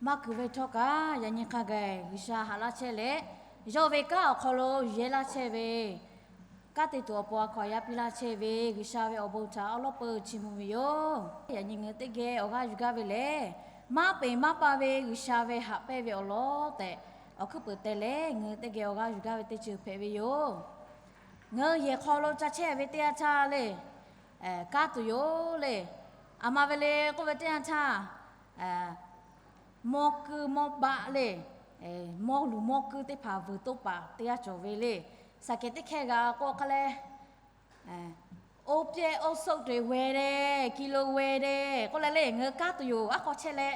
Maˇ kuiˬ ve htawˇ kaꞈ yaꞈ nyi hk'a gaˬ G'uiˬsha haꞈ laˇ chehˇ leh, yawˇ ve kanˉ awˬ hk'aw lo yehˇ laˇ chehˇ ve, kanˉ te tuˬ awˬ pon a hkaw aꞈ yaˇ piˇ laˇ chehˇ ve G'uiˬsha ve awˬ bon htaꞈ awˉ lawˉ peu chi mvuh ve yoˬ. Yaꞈ nyi ngaˬ hui teˇ geh awˬ g'aˇ yuˬ gaˇ ve lehˬ, maˇ peˍ maˇ pa ve G'uiˬsha ve haꞈ pehnˇ ve awˬ lawn tehꞈ awˬ hkuiˉ peuˍ teh leh, ngaˬ hui teˇ geh awˬ g'aˇ yuˬ gaˇ ve teˇ ceuˬ hpehꞈ ve yoˬ. Ngaˬ hui yehˬ hk'aw lo ca chehˇ ve teˇ yanˇ htaˇ le, kanˉ tuˬ yoˬ le. A ma ve le k'oˆ ve teˇ yanˇ htaˇ, mawˇ kuiˇ mawˇ baˆ le, mawˇ luˬ mawˇ kuiˇ teˇ hpaˍ vuiˬ toˇ paˍ teˇ g'aˇ cawˬ ve le. Saˍkehˍ teˇ hkehˇ g'a k'oˆ hk'a leh, โอเปียะ โอโซะ te weh de, กิโล weh de k'oˆ leh le, ngaˬ hui kanˉ tuˬ yoˬ. Aˉ hk'aw chehˇ leh,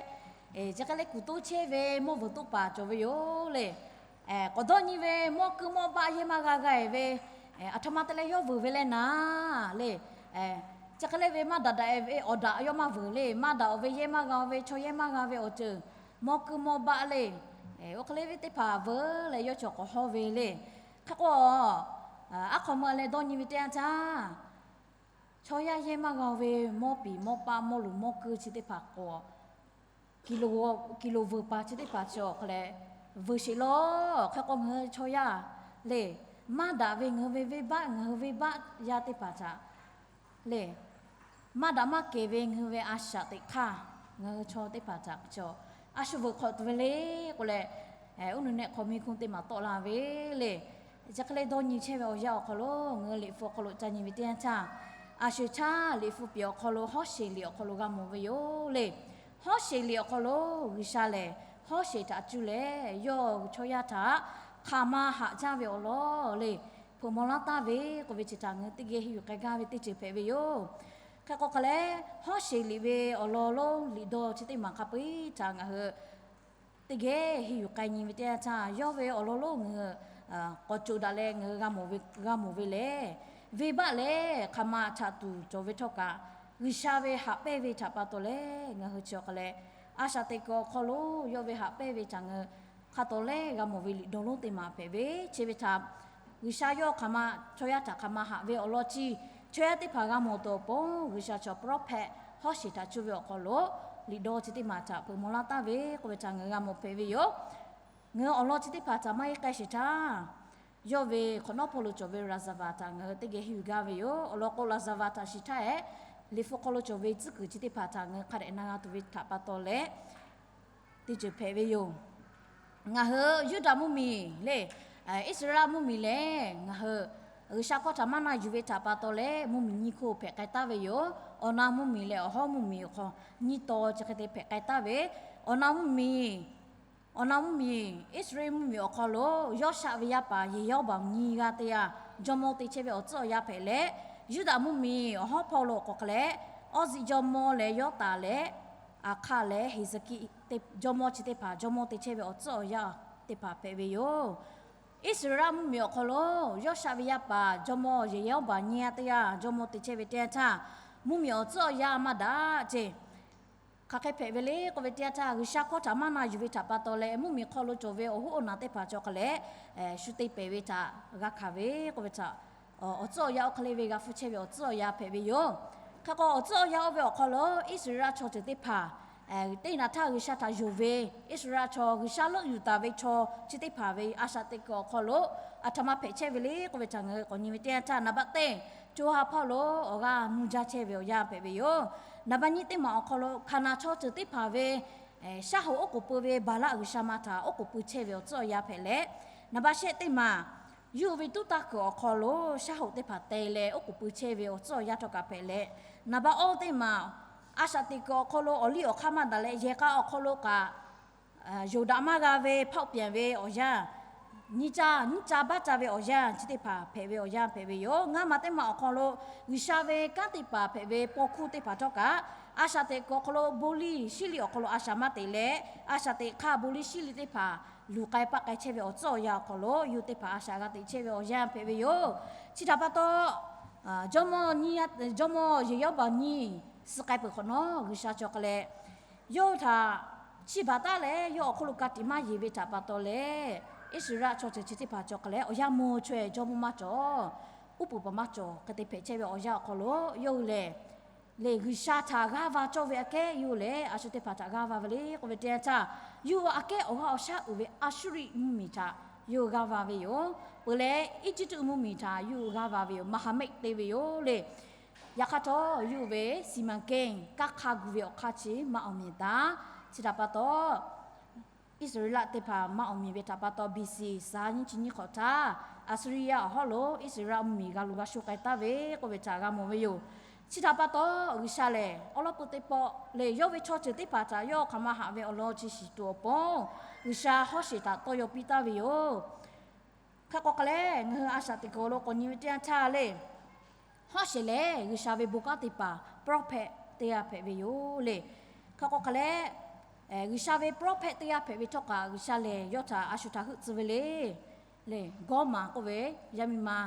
chi hk'e le kuˬ toˇ chehˇ ve mawˇ vuiˬ toˇ paˍ cawˬ ve yoˬ le. K'awꞈ dawˇ nyi ve mawˇ kuiˇ mawˇ baˆ yehˇ maˇ g'a g'a-e ve, aˬ htoꞈ ma te leh yawˇ vuiˬ ve leh naˍ le. Chi hk'e le ve maˇ daꞈ daꞈ-e ve awˬ daꞈ yawˇ maˇ vuiˬ le. Maˇ daꞈ-oˬ ve yehˇ maˇ g'a-oˬ ve, chaw yehˇ maˇ g'a ve awˬ ceuˬ, mawˇ kuiˇ mawˇ baˆ le, oˇ hk'e le ve teˇ hpaˍ vuiˬ leh yawˇ cawˬ k'awꞈ hawˇ ve le. Hk'e k'o, aˉ hk'aw meuˇ leh dawˇ nyi ve teˇ yanˇ htaˇ, chaw yaˇ yehˇ maˇ g'a-oˬ ve mawˇ piˍ mawˇ paˆ mawˇ luˬ mawˇ kuiˇ chi teˇ hpaˍ k'awꞈ, กิโล vuiˬ paˍ chi teˇ hpaˍ chi awˬ hk'a leh vuiˬ sheˍ law. Hk'e k'o ngaˬ hui chaw yaˇ le, maˇ daꞈ ve ngaˬ hui ve venˇbaˆ, ngaˬ hui venˇbaˆ yaˇ teˇ hpaˍ htaꞈ le, maˇ daꞈ maˇ kehˬ ve ngaˬ hui ve a shaꞈ teꞈ hk'aˇ, ngaˬ hui chaw teˇ hpaˍ htaꞈ cawˬ a shu vuiˬ hk'awꞈ tuˬ ve le k'oˆ leh, uˉ nu nehˆ hk'aw miˇ hkuˇ teˇ maˬ tawˆ la ve le. Chi hk'e le dawˇ nyi chehˇ ve awˬ yanˇ awˬ hk'aw lo ngaˬ hui Liꞈ hpu awˬ hk'aw lo ca nyi ve teˇ yanˇ htaˇ, a shu htaˇ Liꞈ hpu piˍ awˬ hk'aw lo Hawˉsheˍ liꞈ awˬ hk'aw lo g'a mawˬ ve yoˬ le. Hawˉsheˍ liꞈ awˬ hk'aw lo G'uiˬsha lehˬ Hawˉsheˍ htaꞈ cuˇ leh yawˇ chaw yaˇ htaꞈ hk'aˬ ma haꞈ jaˇ ve awˬ lawn le, hpeuꞈ maw laˇ taˍ ve k'oˆ ve chi htaꞈ ngaˬ hui teˇ geh henˇ yuˬ k'ai gaˇ ve teˇ ceuˬ hpehꞈ ve yoˬ. Hk'e k'o hk'a leh, Hawˉsheˍ liꞈ ve awˬ lawn lonˉ liꞈ dawˇ chi teˇ maˬ hk'a peu-eˬ htaꞈ ngaˬ hui teˇ geh henˇ yuˬ k'ai nyi ve teˇ yanˇ htaˇ, yawˇ ve awˬ lawn lonˉ ngaˬ hui k'awꞈ coˬ daꞈ leh ngaˬ hui g'a mawˬ ve lehˬ, venˇbaˆ lehˬ hk'aˬ ma htaꞈ tuˬ cawˬ ve htawˇ kaꞈ, G'uiˬsha ve haꞈ pehnˇ ve htaꞈ pa taw leh ngaˬ hui chi awˬ hk'a leh, a shaꞈ teꞈ kuiˬ awˬ hk'aw lo yawˇ ve haꞈ pehnˇ ve htaꞈ ngaˬ hui hk'a tawˍ leh g'a mawˬ ve liꞈ dawˇ lonˉ teˇ maˬ hpehꞈ ve. Chi ve htaꞈ G'uiˬsha yawˇ hk'aˬ ma, chaw yaˇ htaꞈ hk'aˬ ma haꞈ ve awˬ lawn chi, chaw yaˇ teˇ hpaˍ g'a mawˬ tuˬ awˬ pon G'uiˬsha chaw prophet Hawˉsheˍ htaꞈ cuˇ ve awˬ hk'aw lo liꞈ dawˇ chi teˇ maˬ htaꞈ hpeuꞈ maw laˇ taˍ ve k'oˆ ve htaꞈ ngaˬ hui g'a mawˬ hpehꞈ ve yoˬ. Ngaˬ hui awˬ lawn chi teˇ hpaˍ htaꞈ maˇ heˆ k'ai sheˍ htaˇ, yawˇ ve hk'awꞈ nawˉ hpawˇ lo cawˬ ve ရာဇဝင် htaꞈ ngaˬ hui teˇ geh henˇ yuˬ gaˇ ve yoˬ. Awˬ lawn k'o ရာဇဝင် htaꞈ shiˍ htaˇ ehˉ, Liꞈ hpu hk'aw lo cawˬ ve tcuhˉ kuiˬ chi teˇ hpaˍ htaꞈ ngaˬ hui hk'a dehꞈ na g'a tuˬ ve htaꞈ pa taw leh teˇ ceuˬ hpehꞈ ve yoˬ. Ngaˬ hui Yuˇdaꞈ mvuhˇmiˬ le, Iˉsaˍreˍlaˆ mvuhˇmiˬ lehˬ ngaˬ hui G'uiˬsha hkawˇ htaꞈ maˇ na yuˬ ve htaꞈ pa taw leh mvuhˇmiˬ nyiˇ hkoˇ hpehꞈ k'ai taˍ ve yoˬ. Awˬ na mvuhˇmiˬ leh awˬ hawˉ mvuhˇmiˬ awˬ hk'aw nyiˇ taw chi hk'e te hpehꞈ k'ai taˍ ve. Awˬ na mvuhˇmiˬ, awˬ na mvuhˇmiˬ Iˉsaˍreˍlaˆ mvuhˇmiˬ awˬ hk'aw lo Yawˇshaˆ ve yaˇ paˍ Yeˍyaˇbaˍ nyiˇ g'aˇ teˇ yanˇ jawˇmawˇ te chehˇ ve awˬ tcuhˉ awˬ yanˇ hpehꞈ leh, Yuˇdaꞈ mvuhˇmiˬ awˬ hawˉ hpawˇ lo k'awꞈ hk'a leh, Awˇziˆ jawˇmawˇ leh Yawˇtaˍ leh Aˍhkaˆ leh Heˍseˍkiˆ jawˇmawˇ chi teˇ hpaˍ jawˇmawˇ te chehˇ ve awˬ tcuhˉ awˬ yanˇ teˇ hpaˍ hpehꞈ ve yoˬ. Iˉsaˍreˍlaˆ mvuhˇmiˬ awˬ hk'aw lo Yawˇshaˆ ve yaˇ paˍ jawˇmawˇ Yeˍyaˇbaˍ nyiˇ g'aˇ teˇ yanˇ jawˇmawˇ te chehˇ ve teˇ yanˇ htaˇ, mvuhˇmiˬ awˬ tcuhˉ awˬ yanˇ maˇ daꞈ ceˇ. Hk'aˬ hk'e hpehꞈ ve le k'oˆ ve teˇ yanˇ htaˇ, G'uiˬsha hkawˇ htaꞈ maˇ na yuˬ ve htaꞈ pa taw leh mvuhˇmiˬ hk'aw lo cawˬ ve awˬ hoˉ awˬ naˬ teˇ hpaˍ cawˬ hk'a leh, shu te pehˍ ve htaꞈ g'a hkanˍ ve k'oˆ ve htaꞈ, awˬ tcuhˉ awˬ yanˇ oˇ hk'e le ve g'a hpfuhˇ chehˇ ve awˬ tcuhˉ awˬ yanˇ hpehꞈ ve yoˬ. Hk'e k'o awˬ tcuhˉ awˬ yanˇ oˇ ve awˬ hk'aw lo Iˉsaˍreˍlaˆ chaw ceuˬ teˇ hpaˍ teˇ naꞈ htaˇ G'uiˬsha htaꞈ yonˍ ve, Iˉsaˍreˍlaˆ chaw G'uiˬsha leuˆ yuˬ taˍ ve chaw chi teˇ hpaˍ ve a shaꞈ teꞈ kuiˬ awˬ hk'aw lo a htoꞈ ma hpehꞈ chehˇ ve le k'oˆ ve htaꞈ ngaˬ hui k'awꞈ nyi ve teˇ yanˇ htaˇ, naˍ baˆ teˇ co ha hpawˇ lo awˬ g'aˇ nuˇ jaˇ chehˇ ve awˬ yanˇ hpehꞈ ve yoˬ. Naˍ baˆ nyiˇ teˇ maˬ awˬ hk'aw lo Hkaˍnanˍ chaw ceuˬ teˇ hpaˍ ve shaˉ hoꞈ oˉ k'oˍ pui ve Baˍlaˆ g'uiˬsha ma htaꞈ oˉ k'oˍ pui chehˇ ve awˬ tcuhˉ awˬ yanˇ hpehꞈ leh, naˍ baˆ shehˆ teˇ maˬ yuˇ ve tuˉ taˇ kuiˬ awˬ hk'aw lo shaˉ hoꞈ teˇ hpaˍ te leh oˉ k'oˍ pui chehˇ ve awˬ tcuhˉ awˬ yanˇ htawˇ kaꞈ hpehꞈ leh, naˍ baˆ awˇ teˇ maˬ a shaꞈ teꞈ kuiˬ awˬ hk'aw lo awˬ liˇ awˬ hk'aˇ maˇ daꞈ leh yehˬ k'a awˬ hk'aw lo kaꞈ yonˍ daꞈ maˇ g'a ve hpaoˆ pyanˍ ve awˬ yanˇ, nyiˇ caˇ nyiˇ caˇ baˇ caˇ ve awˬ yanˇ chi teˇ hpaˍ hpehꞈ ve awˬ yanˇ hpehꞈ ve yoˬ. Ngaˇ maˬ teˇ maˬ awˬ hk'aw lo G'uiˬsha ve kanˉ teˇ hpaˍ hpehꞈ ve paw hkuˇ teˇ hpaˍ htawˇ kaꞈ, a shaꞈ teꞈ kuiˬ awˬ hk'aw lo bon liˇ shiˉ liˇ awˬ hk'aw lo a shaꞈ maˇ teꞈ leh, a shaꞈ teꞈ hk'aˇ bon liˇ shiˉ liˇ teˇ hpaˍ luˬ k'ai paˆ k'ai chehˇ ve awˬ tcuhˉ awˬ yanˇ awˬ hk'aw lo yawˇ teˇ hpaˍ a shaꞈ g'a teꞈ chehˇ ve awˬ yanˇ hpehꞈ ve yoˬ. Chi htaꞈ pa taw, jawˇmawˇ nyiˇ, jawˇmawˇ Yeˍyaˇbaˬ nyiˇ suh k'ai peuˬ hk'awꞈ nawˉ G'uiˬsha cawˬ hk'a leh, yawˇ htaꞈ chiˇ baˬ taˉ leh yawˇ awˬ hk'oˆ lo ka tiꞈ maˇ yeˬ ve htaꞈ pa taw leh, Iˉsaˍreˍlaˆ chaw ceuˬ chi teˇ hpaˍ cawˬ hk'a leh awˬ yanˇ mawˇ chaweh jawˇmawˇ maˇ cawˬ, uˉ peunˍ paˍ maˇ cawˬ hk'e te hpehꞈ chehˇ ve awˬ yanˇ awˬ hk'aw lo yawˇ hui lehˬ, lehˬ G'uiˬsha htaꞈ g'aˇ va cawˇ ve aꞈ kehˉ yawˇ hui lehˬ a shu teˇ hpaˍ htaꞈ g'aˇ va ve le k'oˆ ve teˇ yanˇ htaˇ, Yawˇ hui aꞈ kehˉ awˬ g'aˇ awˬ shaˉ uiˍ ve Aˍsuˇriˆ mvuhˇmiˬ htaꞈ yawˇ hui g'aˇ va ve yoˬ. Peuˬ leh, Eˇjiˇtuꞈ mvuhˇmiˬ htaꞈ yawˇ hui g'aˇ va ve yoˬ. Maˍhaˍmeˆ te ve yoˬ le. Yaꞈ hk'aˇ htawˇ, yawˇ hui ve siˍmaˍkehnˍ kanˇ hk'aˇ gu ve awˬ hk'aˇ chi maˇ awˬ miˬ taˍ. Chi htaꞈ pa taw, Iˉsaˍreˍlaˆ teˇ hpaˍ maˇ awˬ miˬ ve htaꞈ pa taw, B C saˍ nyiˇ chi nyiˇ hk'awꞈ htaˇ, Aˍsuˇriˆ yaˇ awˬ hawˉ lo Iˉsaˍreˍlaˆ mvuhˇmiˬ g'a luˬ g'a sho k'ai taˍ ve k'oˆ ve htaꞈ g'a mawˬ ve yoˬ. Chi htaꞈ pa taw, G'uiˬsha lehˬ awˉ lawˉ peu teˇ pawˆ le, yawˇ ve chaw ceuˬ teˇ hpaˍ htaꞈ yawˇ hk'aˬ ma haꞈ ve awˬ lawn chi shiˍ tuˬ awˬ pon, G'uiˬsha Hawˉsheˍ htaꞈ tawˇ yaw piˇ taˍ ve yoˬ. Hk'e k'o hk'a leh, ngaˬ hui a shaꞈ teꞈ kuiˬ awˬ lo k'awꞈ nyi ve teˇ yanˇ htaˇ le, Hawˉsheˍ lehˬ G'uiˬsha ve bon kanˉ te paˍ prophet teˇ g'aˇ hpehꞈ ve yoˬ le. Hk'e k'o hk'a leh, G'uiˬsha ve prophet teˇ g'aˇ hpehꞈ ve htawˇ kaꞈ, G'uiˬsha lehˬ yawˇ htaꞈ a shu htaꞈ heuˆ tcuh ve le. Le, Gawˇmaˍ k'oˆ ve yaˇ miˇ ma,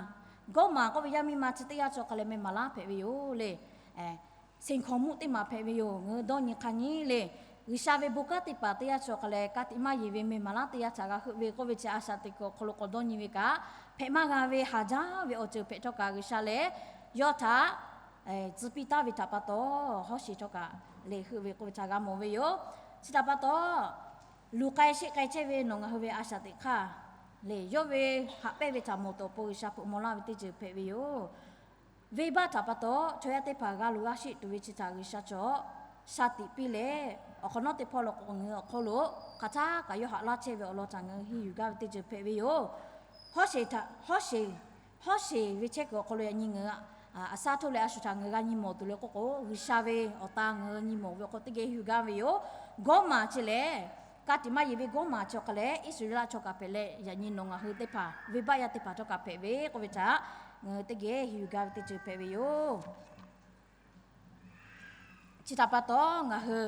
Gawˇmaˍ k'oˆ ve yaˇ miˇ ma chi teˇ g'aˇ chi awˬ hk'a leh meh maˍ laˇ hpehꞈ ve yoˬ le. Seˍhkawnˍ mvuhˇ teˇ maˬ hpehꞈ ve yoˬ. Ngaˬ hui dawˇ nyi hk'a nyi le, G'uiˬsha ve bon kanˉ te paˍ teˇ g'aˇ chi awˬ hk'a leh ka tiꞈ maˇ yeˬ ve meh maˍ laˇ teˇ g'aˇ htaꞈ g'a heuˆ ve k'oˆ ve chi a shaꞈ teꞈ kuiˬ awˬ hk'aw lo k'awꞈ dawˇ nyi ve kaꞈ, hpehꞈ maˇ g'a ve haˍ jaˇ ve awˬ ceuˬ hpehꞈ htawˇ kaꞈ, G'uiˬsha lehˬ yawˇ htaꞈ tcuh piˇ taˍ ve htaꞈ pa taw, Hawˉsheˍ htawˇ kaꞈ le heuˆ ve k'oˆ ve htaꞈ g'a mawˬ ve yoˬ. Chi htaꞈ pa taw, luˬ k'ai sheˆ k'ai chehˇ ve nawˬ ngaˬ hui ve a shaꞈ teꞈ hk'aˇ le, yawˇ ve haꞈ pehnˇ ve htaꞈ mawˬ tuˬ awˬ pon G'uiˬsha hpeuꞈ maw laˇ ve teˇ ceuˬ hpehꞈ ve yoˬ. Venˇbaˆ htaꞈ pa taw chaw yaˇ teˇ hpaˍ g'a luˬ g'a sheˆ tuˬ ve chi htaꞈ G'uiˬsha cawˬ sha tiꞈ piˇ leh, awˬ hk'awꞈ nawˉ teˇ hpawˇ lo k'o ngaˬ hui awˬ hk'aw lo hk'aˬ htaˇ kaꞈ yawˇ haꞈ laˇ chehˇ ve awˬ lawn htaꞈ ngaˬ hui henˇ yuˬ gaˇ ve teˇ ceuˬ hpehꞈ ve yoˬ. Hawˉsheˍ htaꞈ, Hawˉsheˍ, Hawˉsheˍ ve chehˇ kuiˬ awˬ hk'aw lo yaꞈ nyi ngaˬ hui aˬ saˉ htoˇ leh a shu htaꞈ ngaˬ hui g'a nyi mawˬ tuˬ le k'oˆ k'o, G'uiˬsha ve awˬ ta ngaˬ hui nyi mawˬ ve awˬ hk'aw teˇ geh henˇ yuˬ gaˇ ve yoˬ. Gawˇmaˍ chi lehˬ, ka tiꞈ maˇ yeˬ ve Gawˇmaˍ chi awˬ hk'a leh Iˉsaˍreˍlaˆ chaw kaꞈ hpehꞈ leh, yaꞈ nyi nawˬ ngaˬ hui teˇ hpaˍ venˇbaˆ yaˇ teˇ hpaˍ htawˇ kaꞈ hpehꞈ ve k'oˆ ve htaꞈ ngaˬ hui teˇ geh henˇ yuˬ gaˇ ve teˇ ceuˬ hpehꞈ ve yoˬ. Chi htaꞈ pa taw ngaˬ hui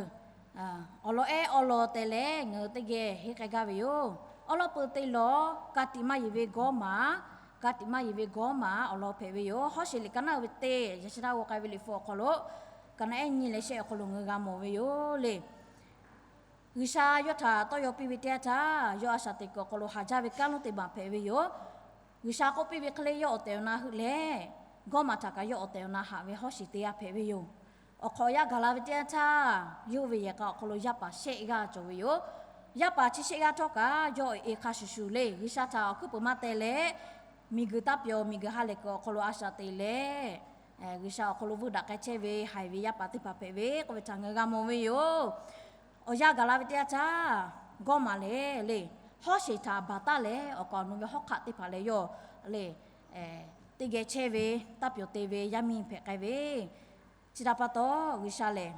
awˬ lawn ehˉ awˬ lawn te leh ngaˬ hui teˇ geh henˇ k'ai gaˇ ve yoˬ. Awˉ lawˉ peu te lawˬ, ka tiꞈ maˇ yeˬ ve Gawˇmaˍ, ka tiꞈ maˇ yeˬ ve Gawˇmaˍ awˬ lawn hpehꞈ ve yoˬ. Hawˉsheˍ liꞈ ka naˉ ve teˇ yaꞈ chi htaˇ g'aw k'ai ve liꞈ hpu awˬ hk'aw lo, ka naˉ ehˉ nyi leh shehˆ awˬ hk'aw lo ngaˬ hui g'a mawˬ ve yoˬ le. G'uiˬsha yawˇ htaꞈ tawˇ yaw piˇ ve teˇ yanˇ htaˇ, yawˇ a shaꞈ teꞈ kuiˬ awˬ hk'aw lo haˍ jaˇ ve kanˉ lonˉ teˇ maˬ hpehꞈ ve yoˬ. G'uiˬsha k'oˆ piˇ ve hk'e leh yawˇ awˬ tehˬ awˬ na heuˆ leh, Gawˇmaˍ htaꞈ kaꞈ yawˇ awˬ tehˬ awˬ na haꞈ ve Hawˉsheˍ teˇ g'aˇ hpehꞈ ve yoˬ. Awˬ hk'awꞈ yaˇ gaˬ la ve teˇ yanˇ htaˇ, yawˇ ve yehˬ k'a awˬ hk'aw lo yaˇ paˍ shehˆ g'aˇ cawˬ ve yoˬ. Yaˇ paˍ chi shehˆ g'aˇ htawˇ kaꞈ yawˇ e hk'a shuˍ shuˍ le, G'uiˬsha htaꞈ awˬ hkuiˉ peuˬ maˇ teh leh, miˬguiˬ taˇ pyawˬ miˬguiˬ ha lehˬ kuiˬ awˬ hk'aw lo a shaꞈ teꞈ leh, G'uiˬsha awˬ hk'aw lo veuˇ daꞈ k'ai chehˇ ve haiˬ ve yaˇ paˍ teˇ hpaˍ hpehꞈ ve k'oˆ ve htaꞈ ngaˬ hui g'a mawˬ ve yoˬ. Awˬ yanˇ gaˬ la ve teˇ yanˇ htaˇ, Gawˇmaˍ lehˬ le, Hawˉsheˍ htaꞈ baˬ taˉ leh awˬ kaˍ awˬ nu ve hawˉ hk'aˆ teˇ hpaˍ leh yawˇ le, teˇ geh chehˇ ve, taˇ pyawˬ te ve yaˇ miˇ hpehꞈ k'ai ve. Chi htaꞈ pa taw, G'uiˬsha lehˬ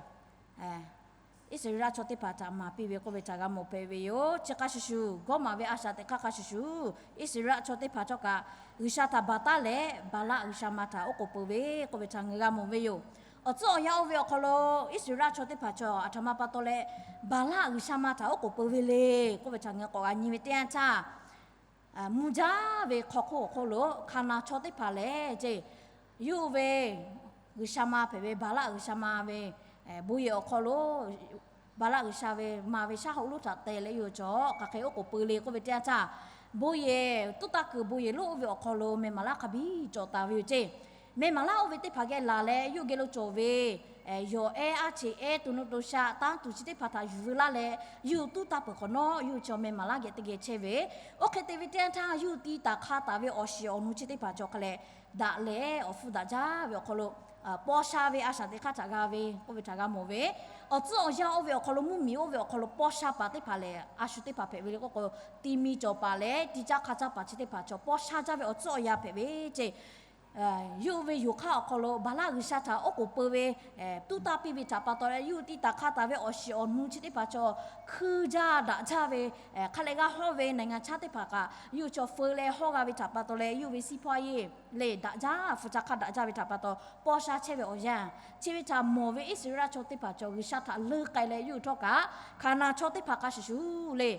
Iˉsaˍreˍlaˆ chaw teˇ hpaˍ htaꞈ maˍ piˇ ve k'oˆ ve htaꞈ g'a mawˬ hpehꞈ ve yoˬ. Chi hk'a shuˍ shuˍ, Gawˇmaˍ ve a shaꞈ teꞈ hk'aˇ hk'a shuˍ shuˍ, Iˉsaˍreˍlaˆ chaw teˇ hpaˍ htawˇ kaꞈ G'uiˬsha htaꞈ baˬ taˉ leh, Baˍlaˆ g'uiˬsha ma htaꞈ oˉ k'oˍ peuˬ ve k'oˆ ve htaꞈ ngaˬ hui g'a mawˬ ve yoˬ. Awˬ tcuhˉ awˬ yanˇ oˇ ve awˬ hk'aw lo Iˉsaˍreˍlaˆ chaw teˇ hpaˍ chaw aˬ htoꞈ ma pa taw leh, Baˍlaˆ g'uiˬsha ma htaꞈ oˉ k'oˍ peuˬ ve le k'oˆ ve htaꞈ ngaˬ hui k'awꞈ g'a nyi ve teˇ yanˇ htaˇ, mvuh jaˇ ve hk'aw hk'oˆ awˬ hk'aw lo Hkaˍnanˍ chaw teˇ hpaˍ lehˬ ceˇ, yawˇ hui ve g'uiˬsha ma hpehꞈ ve Baˍlaˆ g'uiˬsha ma ve bon yehˬ awˬ hk'aw lo Baˍlaˆ g'uiˬsha ve ma ve shaˉ hoꞈ lonˉ htaꞈ teh leh yawˇ hui chaw hk'aˬ hk'e oˉ k'oˍ peuˬ le k'oˆ ve teˇ yanˇ htaˇ, bon yehˬ tuˉ taˇ kuiˬ bon yehˬ lonˉ oˇ ve awˬ hk'aw lo meh maˍ laˇ hk'a biˇ cawˬ taˍ ve yoˬ ceˇ. Meh maˍ laˇ oˇ ve teˇ hpaˍ geh laˬ leh yawˇ hui geh lo cawˬ ve yawˬ ehˉ aˉ cheꞈ ehˉ to nuˇ to shaˆ tanˇ tuˬ chi teˇ hpaˍ htaꞈ yuˬ veu laˇ leh, yawˇ hui tuˉ taˇ peuˬ hk'awꞈ nawˉ yawˇ hui chaw meh maˍ laˇ geh teˇ geh chehˇ ve. Oˇ hk'e te ve teˇ yanˇ htaˇ, yawˇ hui ti taˍ hk'a taˍ ve awˬ shiˍ awˬ nu chi teˇ hpaˍ chaw hk'a leh daꞈ leh awˬ hpfuhˇ daꞈ jaˇ ve awˬ hk'aw lo paw sha ve a shaꞈ teꞈ hk'aˇ htaꞈ g'a ve k'oˆ ve htaꞈ g'a mawˬ ve. Awˬ tcuhˉ awˬ yanˇ oˇ ve awˬ hk'aw lo mvuhˇmiˬ oˇ ve awˬ hk'aw lo paw sha paˍ teˇ hpaˍ lehˬ a shu teˇ hpaˍ hpehꞈ ve le k'oˆ k'o, ti mi cawˬ paˍ leh ti caˇ hk'a caˇ paˍ chi teˇ hpaˍ chaw paw sha jaˇ ve awˬ tcuhˉ awˬ yanˇ hpehꞈ ve ceˇ. Yawˇ hui ve yoˬ hk'aˇ awˬ hk'aw lo Baˍlaˆ g'uiˬsha htaꞈ oˉ k'oˍ peuˬ ve tuˉ taˇ piˇ ve htaꞈ pa taw leh, yawˇ hui ti taˍ hk'a taˍ ve awˬ shiˍ awˬ nu chi teˇ hpaˍ chaw hkui jaˇ daꞈ jaˇ ve, hk'a leh g'a hawˇ ve နိုင်ငံခြား teˇ hpaˍ kaꞈ yawˇ hui chaw feu leh hawˇ g'a ve htaꞈ pa taw leh, yawˇ hui ve စီးပွားရေး le daꞈ jaˇ, hpu ca hk'a daꞈ jaˇ ve htaꞈ pa taw paw sha chehˇ ve awˬ yanˇ, chi ve htaꞈ mawˬ ve Iˉsaˍreˍlaˆ chaw teˇ hpaˍ chaw G'uiˬsha htaꞈ leuˉ k'ai leh yawˇ hui htawˇ kaꞈ Hkaˍnanˍ chaw teˇ hpaˍ hk'a shuˍ shuˍ le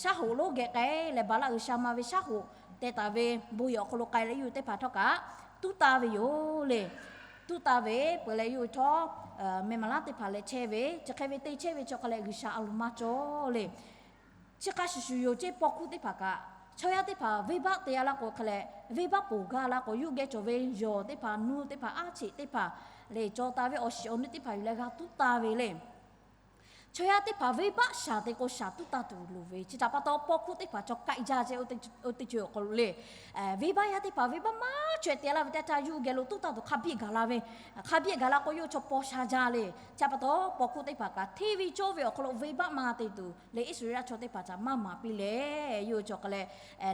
shaˉ hoꞈ lonˉ geh k'ai leh Baˍlaˆ g'uiˬsha ma ve shaˉ hoꞈ teh taˍ ve bon yehˬ awˬ hk'aw lo k'ai leh yawˇ hui teˇ hpaˍ htawˇ kaꞈ tuˉ taˇ ve yoˬ le. Tuˉ taˇ ve peuˬ leh yawˇ hui htawˇ meh maˍ laˇ teˇ hpaˍ leh chehˇ ve, chi hk'e ve te chehˇ ve chaw hk'a leh G'uiˬsha a loˍ maˇ cawˬ le. Chi hk'a shuˍ shuˍ yoˬ ceˇ, paw hkuˇ teˇ hpaˍ kaꞈ chaw yaˇ teˇ hpaˍ venˇbaˆ te a laˇ k'o hk'a leh, venˇbaˆ poˬ gaˇ laˇ k'o yawˇ hui geh cawˬ ve yawˬ teˇ hpaˍ, nuˇ teˇ hpaˍ, aˉ cheꞈ teˇ hpaˍ, leh cawˬ taˍ ve awˬ shiˍ awˬ nu teˇ hpaˍ yuˬ leh g'a tuˉ taˇ ve le. Chi Chaw yaˇ teˇ hpaˍ venˇbaˆ shaˍ te k'o, shaˍ tuˉ taˇ tuˬ loˍ ve. Chi htaꞈ pa taw, paw hkuˇ teˇ hpaˍ chaw k'ai jaˇ ceh, oˇ teˇ ceuˬ awˬ hk'aw lo le, venˇbaˆ yaˇ teˇ hpaˍ venˇbaˆ maˇ chaweh te laˇ ve teˇ yanˇ htaˇ, yawˇ hui geh lo tuˉ taˇ tuˬ hk'a biˇ gaˬ la ve. Hk'a biˇ gaˬ la k'o, yawˇ hui chaw paw sha jaˇ le. Chi htaꞈ pa taw, paw hkuˇ teˇ hpaˍ kaꞈ hteˇ ve cawˇ ve awˬ hk'aw lo venˇbaˆ maˇ te tuˬ le, Iˉsaˍreˍlaˆ chaw teˇ hpaˍ htaꞈ maˇ maˍ piˇ leh, yawˇ hui chaw hk'a leh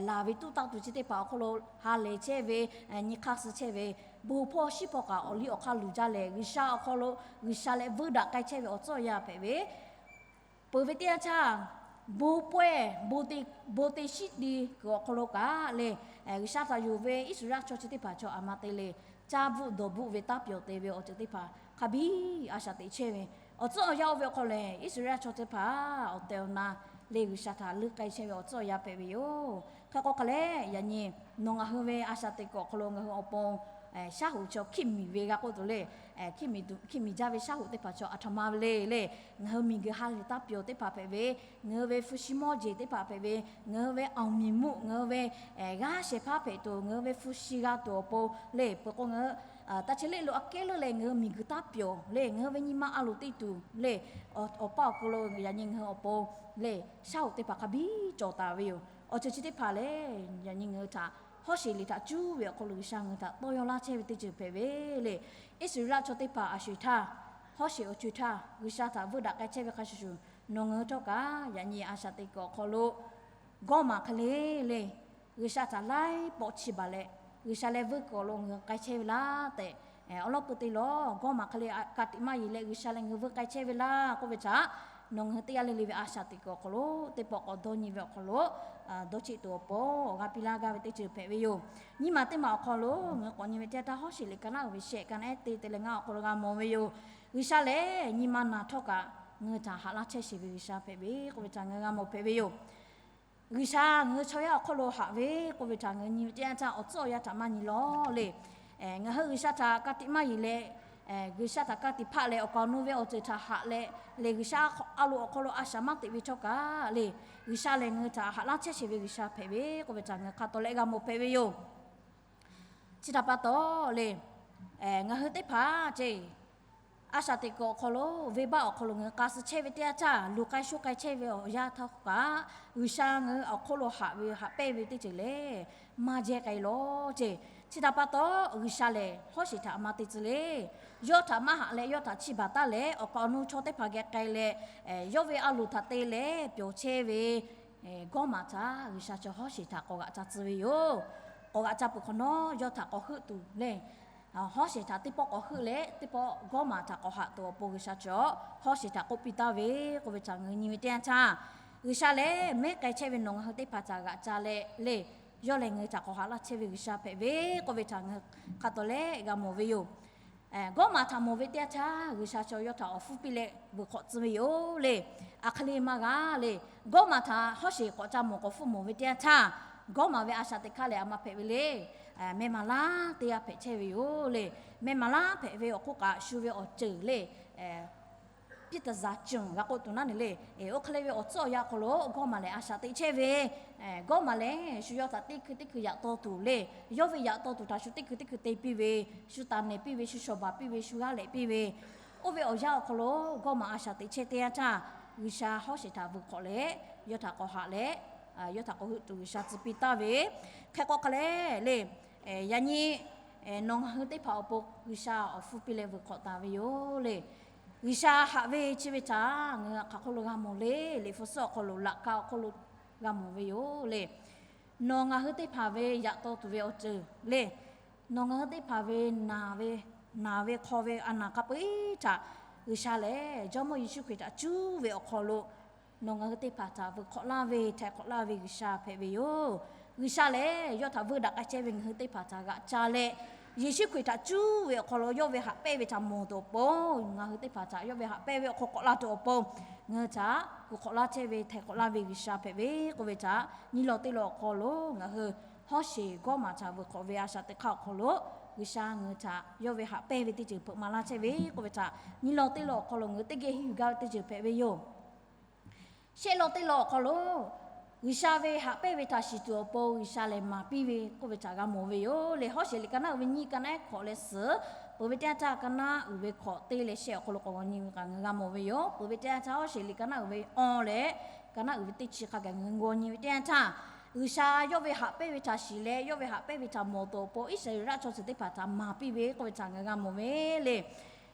laˬ ve tuˉ taˇ tuˬ chi teˇ hpaˍ awˬ hk'aw lo ha lehˬ chehˇ ve, nyi hk'aˇ suh chehˇ ve, bon hpawˇ shiˉ hpawˇ kaꞈ awˬ liˇ awˬ hk'aˇ luˬ jaˇ leh, G'uiˬsha awˬ hk'aw lo, G'uiˬsha leh veuˇ daꞈ k'ai chehˇ ve awˬ tcuhˉ awˬ yanˇ hpehꞈ ve, peuˬ ve teˇ yanˇ htaˇ, bon pawehˇ, bon te shiˉ ti kuiˬ awˬ hk'aw lo kaꞈ le, G'uiˬsha htaꞈ yonˍ ve Iˉsaˍreˍlaˆ chaw chi teˇ hpaˍ chaw aˬ ma te le, caˇ bvuhˆ dawˬ bvuhˆ ve taˇ pyawˬ te ve awˬ ceuˬ teˇ hpaˍ hk'a biˇ a shaꞈ teꞈ chehˇ ve, awˬ tcuhˉ awˬ yanˇ oˇ ve awˬ hk'aw lehˬ, Iˉsaˍreˍlaˆ chaw teˇ hpaˍ awˬ tehˬ awˬ na le G'uiˬsha htaꞈ leuˉ k'ai chehˇ ve awˬ tcuhˉ awˬ yanˇ hpehꞈ ve yoˬ. Hk'e k'o hk'a leh, yaꞈ nyi nawˬ ngaˬ hui ve a shaꞈ teꞈ kuiˬ awˬ hk'aw lo ngaˬ hui awˬ pon shaˉ hoꞈ chaw hkiˆ miˬ ve g'a k'oˆ tuˬ le, hkiˆ miˬ jaˇ ve shaˉ hoꞈ teˇ hpaˍ chaw aˬ htoꞈ ma ve le le, ngaˬ hui miˬguiˬ ha lehˬ taˇ pyawˬ teˇ hpaˍ hpehꞈ ve, ngaˬ hui ve hpu shi mawˇ jeˬ teˇ hpaˍ hpehꞈ ve, ngaˬ hui ve awˬ miˬ mvuhˆ, ngaˬ hui ve g'aˇ shehˍ hpaˇ hpehꞈ tuˬ, ngaˬ hui ve hpu shi g'a tuˬ awˬ pon le, peuˬ k'o ngaˬ hui taˇ chehˇ le lo aꞈ kehˉ leuˉ leh ngaˬ hui miˬguiˬ taˇ pyawˬ le, ngaˬ hui ve nyi ma a loˍ teˇ tuˬ le, awˬ pa awˬ hk'aw lo yaꞈ nyi ngaˬ hui awˬ pon le, shaˉ hoꞈ teˇ hpaˍ hk'a biˇ cawˬ taˍ ve yoˬ. Awˬ ceuˬ chi teˇ hpaˍ lehˬ, yaꞈ nyi ngaˬ hui htaꞈ hawˉ sheˍ liꞈ htaꞈ cuˇ ve awˬ hk'aw lo G'uiˬsha ngaˬ hui htaꞈ tawˇ yaw laˇ chehˇ ve teˇ ceuˬ hpehꞈ ve le. Iˉsaˍreˍlaˆ chaw teˇ hpaˍ a sho eˬ htaˇ, hawˉ sheˍ awˬ co eˬ htaˇ G'uiˬsha htaꞈ veuˇ daꞈ k'ai chehˇ ve hk'a shuˍ shuˍ, nawˬ ngaˬ hui htawˇ kaꞈ yaꞈ nyi a shaꞈ teꞈ kuiˬ awˬ hk'aw lo Gawˇmaˬ hk'e le le, G'uiˬsha htaꞈ laiˉ pawˆ chiˇ baˬ leh, G'uiˬsha leh veuˇ kuiˬ awˬ lo ngaˬ hui k'ai chehˇ ve laˇ tehꞈ, awˬ lawn k'o te lawˬ, Gawˇmaˬ hk'e le ka tiꞈ maˇ yeˬ leh G'uiˬsha leh ngaˬ hui veuˇ k'ai chehˇ ve laˇ k'oˆ ve htaꞈ, nawˬ ngaˬ hui teˇ g'aˇ le le ve a shaꞈ teꞈ kuiˬ awˬ hk'aw lo teˇ pawˆ k'awꞈ dawˇ nyi ve awˬ hk'aw lo dawˇ cheˆ tuˬ awˬ pon g'a piˇ laˇ gaˇ ve teˇ ceuˬ hpehꞈ ve yoˬ. Nyiˇ maˬ teˇ maˬ awˬ hk'aw lo ngaˬ hui k'awꞈ nyi ve teˇ yanˇ htaˇ, hawˉ sheˍ liꞈ ka naˉ uiˍ ve shehˆ ka naˉ ehˉ te te leh ngaˇ awˬ hk'aw lo g'a mawˬ ve yoˬ. G'uiˬsha lehˬ nyi ma naˬ htawˇ kaꞈ ngaˬ hui htaꞈ haꞈ laˇ chehˇ sheˍ ve G'uiˬsha hpehꞈ ve k'oˆ ve htaꞈ ngaˬ hui g'a mawˬ hpehꞈ ve yoˬ. G'uiˬsha ngaˬ hui chaw yaˇ awˬ hk'aw lo haꞈ ve k'oˆ ve htaꞈ ngaˬ hui nyi ve teˇ yanˇ htaˇ, awˬ tcuhˉ awˬ yanˇ htaꞈ maˇ nyi lawˬ le. Ngaˬ hui G'uiˬsha htaꞈ ka tiꞈ maˇ yeˬ leh, G'uiˬsha htaꞈ ka tiꞈ hpaˆ leh awˬ kaˍ awˬ nu ve awˬ ceuˬ htaꞈ haꞈ leh le, G'uiˬsha a loˍ awˬ hk'aw lo a shaꞈ maˇ teꞈ ve htawˇ kaꞈ le, G'uiˬsha lehˬ ngaˬ hui htaꞈ haꞈ laˇ chehˇ sheˍ ve G'uiˬsha hpehꞈ ve k'oˆ ve htaꞈ ngaˬ hui hk'a tawˍ leh g'a mawˬ hpehꞈ ve yoˬ. Chi htaꞈ pa taw le, ngaˬ hui teˇ hpaˍ ceˇ, a shaꞈ teꞈ kuiˬ awˬ hk'aw lo, venˇbaˆ awˬ hk'aw lo ngaˬ hui k'a suh chehˇ ve teˇ yanˇ htaˇ, luˬ k'ai sho k'ai chehˇ ve awˬ yanˇ htaˇ kaꞈ, G'uiˬsha ngaˬ hui awˬ hk'oˆ lo haꞈ ve haꞈ pehnˇ ve teˇ ceuˬ lehˬ, maˇ jehˇ k'ai lawˬ ceˇ. Chi htaꞈ pa taw, G'uiˬsha lehˬ hawˉ sheˍ htaꞈ maˇ te tcuh le. Yawˇ htaꞈ maˇ haꞈ leh, yawˇ htaꞈ chiˇ baˬ taˉ leh, awˬ kaˍ awˬ nu chaw teˇ hpaˍ geh k'ai leh, yawˇ ve a loˍ htaꞈ te leh pyawˬ chehˇ ve Gawˇmaˬ htaꞈ G'uiˬsha chaw hawˉ sheˍ htaꞈ k'awꞈ g'aꞈ ca tcuh ve yoˬ. K'awꞈ g'aꞈ ca peuˬ hk'awꞈ nawˉ, yawˇ htaꞈ k'awꞈ heuˆ tuˬ le, hawˉ sheˍ htaꞈ teˇ pawˆ k'awꞈ heuˆ leh, teˇ pawˆ Gawˇmaˬ htaꞈ k'awꞈ haꞈ tuˬ awˬ pon G'uiˬsha chaw hawˉ sheˍ htaꞈ k'oˆ piˇ taˍ ve k'oˆ ve htaꞈ ngaˬ hui nyi ve teˇ yanˇ htaˇ, G'uiˬsha lehˬ mehˉ k'ai chehˇ ve nawˬ ngaˬ hui teˇ hpaˍ htaꞈ g'aꞈ ca leh le, yawˇ lehˬ ngaˬ hui htaꞈ k'awꞈ haꞈ laˇ chehˇ ve G'uiˬsha hpehꞈ ve k'oˆ ve htaꞈ ngaˬ hui hk'a tawˍ leh g'a mawˬ ve yoˬ. Gawˇmaˬ htaꞈ mawˬ ve teˇ yanˇ htaˇ, G'uiˬsha chaw yawˇ htaꞈ awˬ hpfuhˇ piˇ leh vuiˬ hk'awꞈ tcuh ve yoˬ le. Aˬ hk'e le maˇ g'a le. Gawˇmaˬ htaꞈ hawˉ sheˍ k'awꞈ ca mawˬ k'awꞈ hpfuhˇ mawˬ ve teˇ yanˇ htaˇ, Gawˇmaˬ ve a shaꞈ teꞈ hk'aˇ lehˬ aˬ ma hpehꞈ ve le. Meh maˍ laˇ teˇ g'aˇ hpehꞈ chehˇ ve yoˬ le. Meh maˍ laˇ hpehꞈ ve awˬ hk'oˆ kaꞈ shu ve awˬ ceuˬ le, piˇ taˍ zaˍ ceuˬ g'a k'oˆ tuˬ naˉ ne le. Oˇ hk'e le ve awˬ tcuhˉ awˬ yanˇ awˬ hk'aw lo Gawˇmaˬ lehˬ a shaꞈ teꞈ chehˇ ve, Gawˇmaˬ lehˬ shu yawˇ htaꞈ teˇ hkui teˇ hkui yaꞈ taw tuˬ le, yawˇ ve yaꞈ taw tuˬ htaꞈ shu teˇ hkui teˇ hkui te piˇ ve, shu taˍ nehˬ piˇ ve, shu shawˍ baˬ piˇ ve, shu g'aˇ lehꞈ piˇ ve, oˇ ve awˬ yanˇ awˬ hk'aw lo Gawˇmaˬ a shaꞈ teꞈ chehˇ teˇ yanˇ htaˇ, G'uiˬsha hawˉ sheˍ htaꞈ vuiˬ hk'awꞈ leh, yawˇ htaꞈ k'awꞈ haꞈ leh, yawˇ htaꞈ k'awꞈ heuˆ tuˬ G'uiˬsha tcuh piˇ taˍ ve, hk'e k'o hk'a leh le, yaꞈ nyi nawˬ ngaˬ hui teˇ hpaˍ awˬ pon G'uiˬsha awˬ hpfuhˇ piˇ leh vuiˬ hk'awꞈ taˍ ve yoˬ le. G'uiˬsha haꞈ ve chi ve htaꞈ ngaˬ hui hk'aˬ hk'oˆ lo g'a mawˬ le, Liꞈ hpu suhˉ awˬ hk'aw lo laꞈ ka awˬ hk'oˆ lo g'a mawˬ ve yoˬ le. Nawˬ ngaˬ hui teˇ hpaˍ ve yaꞈ taw tuˬ ve awˬ ceuˬ le, nawˬ ngaˬ hui teˇ hpaˍ ve naˬ ve, naˬ ve hk'aw ve a naˬ hk'a peu-eˬ htaꞈ G'uiˬsha lehˬ Jawˇmawˇ Yeˍsuˆ Hkriꞈ htaꞈ cuˉ ve awˬ hk'aw lo nawˬ ngaˬ hui teˇ hpaˍ htaꞈ vuiˬ hk'awꞈ laˇ ve, htaiˍ hk'awꞈ laˇ ve G'uiˬsha hpehꞈ ve yoˬ. G'uiˬsha lehˬ yawˇ htaꞈ veuˇ daꞈ k'ai chehˇ ve ngaˬ hui teˇ hpaˍ htaꞈ g'aꞈ ca leh, Yeˍsuˆ Hkriꞈ htaꞈ cuˉ ve awˬ hk'aw lo yawˇ ve haꞈ pehnˇ ve htaꞈ mawˬ tuˬ awˬ pon, ngaˬ hui teˇ hpaˍ htaꞈ yawˇ ve haꞈ pehnˇ ve awˬ hk'aw k'awꞈ la tuˬ awˬ pon, ngaˬ hui htaꞈ vuiˬ hk'awꞈ laˇ chehˇ ve, htaiˍ hk'awꞈ laˇ ve G'uiˬsha hpehꞈ ve k'oˆ ve htaꞈ nyi law teˇ law awˬ hk'aw lo ngaˬ hui hawˉ sheˍ Gawˇmaˬ htaꞈ vuiˬ hk'awꞈ ve a shaꞈ teꞈ hk'aˇ awˬ hk'aw lo, G'uiˬsha ngaˬ hui htaꞈ yawˇ ve haꞈ pehnˇ ve teˇ ceuˬ hpeuꞈ maˍ laˇ chehˇ ve k'oˆ ve htaꞈ nyi law teˇ law awˬ hk'aw lo ngaˬ hui teˇ geh henˇ yuˬ gaˇ ve teˇ ceuˬ hpehꞈ ve yoˬ. Shehˆ law teˇ law awˬ hk'aw lo G'uiˬsha ve haꞈ pehnˇ ve htaꞈ shiˍ tuˬ awˬ pon G'uiˬsha lehˬ maˍ piˇ ve k'oˆ ve htaꞈ g'a mawˬ ve yoˬ le. Hawˉ sheˍ liꞈ ka naˉ uiˍ ve nyiˇ ka naˉ ehˉ hk'awꞈ leh suhˍ Peuˬ ve teˇ yanˇ htaˇ, ka naˆ uiˍ ve hkawꞈ teˇ leh shehˆ awˬ hk'aw lo k'awꞈ g'aw nyi ve kaꞈ ngaˬ g'a mawˬ ve yoˬ. Peuˬ ve teˇ yanˇ htaˇ, Awˇsheˍ liꞈ ka naˆ uiˍ ve awˇ leh ka naˆ uiˍ ve teˇ chi hk'a gaˬ ngaˬ g'aw nyi ve teˇ yanˇ htaˇ, G'uiˬsha yawˇ ve haꞈ pehnˇ ve htaꞈ shiˍ leh, yawˇ ve haꞈ pehnˇ ve htaꞈ mawˬ tuˬ awˬ pon Iˉsaˍreˍlaˆ chaw ceuˬ teˇ hpaˍ htaꞈ maˍ piˇ ve k'oˆ ve htaꞈ ngaˬ g'a mawˬ ve le.